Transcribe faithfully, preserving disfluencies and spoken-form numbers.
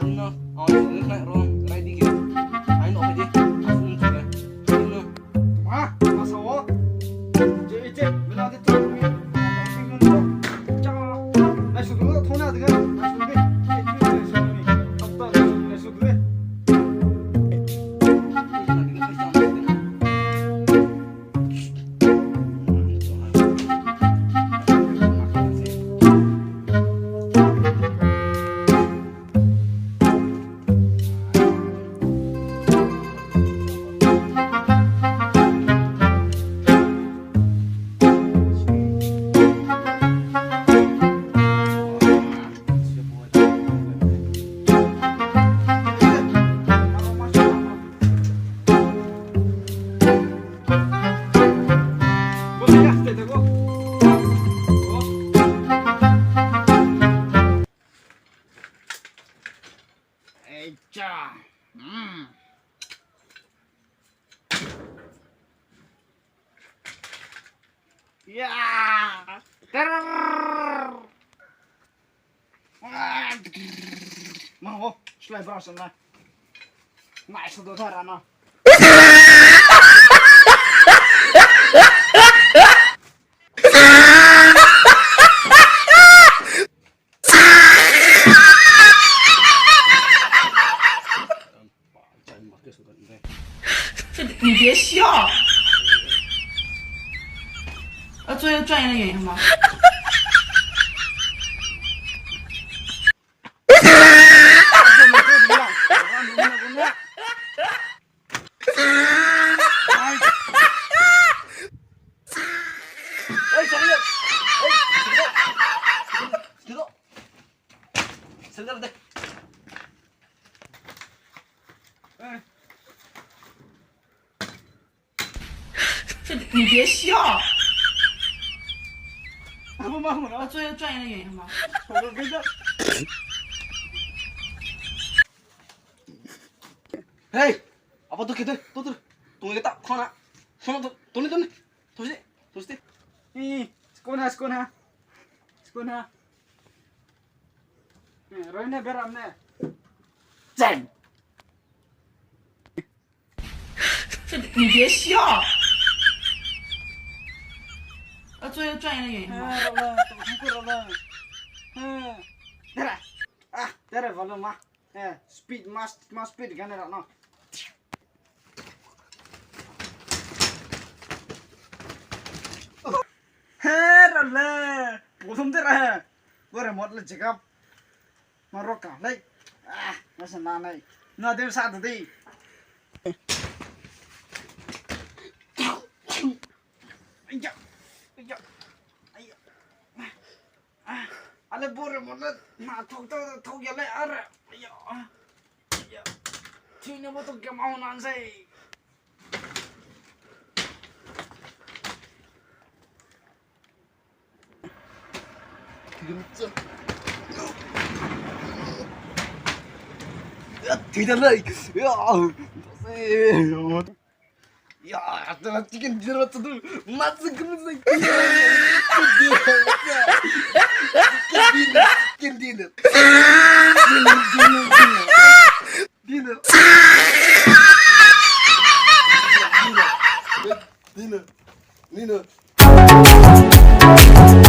No, ang ni nai ro, rai di ke. Ai no, di. Aku ni ke. Di no. Ma, ma sao. Je, je, bela de tu. Cha, nai su du, thona de. Nai su de. Nai su de. Nai su de. Ei, cha. Mm. Ya. Ter. Ma ho, slai bra sana. Nai su do thara na. Ni bie sio. A, 最后转一个圆圆吧。 你别笑。我作业转一个圆圆吧。 Hei, abo to khe de, to to, tong ye ta, khona, khona to, toni, toni, to si, to si. Ih, skona, skona, skona. Eh, roi ne beram ne. Chen. 你别笑。 Dara. Ah, dara, balo ma. Eh, speed, mas, mas speed gane rao no. He, rao le. Prothom dara he. Bo remote le jekap. Ma ro ka le. Ah, ma sa na nai. Na de sa de. Aiya, aiya, aiya. Ah, ale bo remote le na thok, thok, thok ya le are. Aiya, ah, aiya. Thini bo to kemau nang sei. Thoi da lai. Ya, ya, ata chicken dinner bacha tu. Macha kunu sai. Chicken dinner, chicken dinner. Dinner, dinner, dinner. Dinner. Dinner. Dinner. Dinner.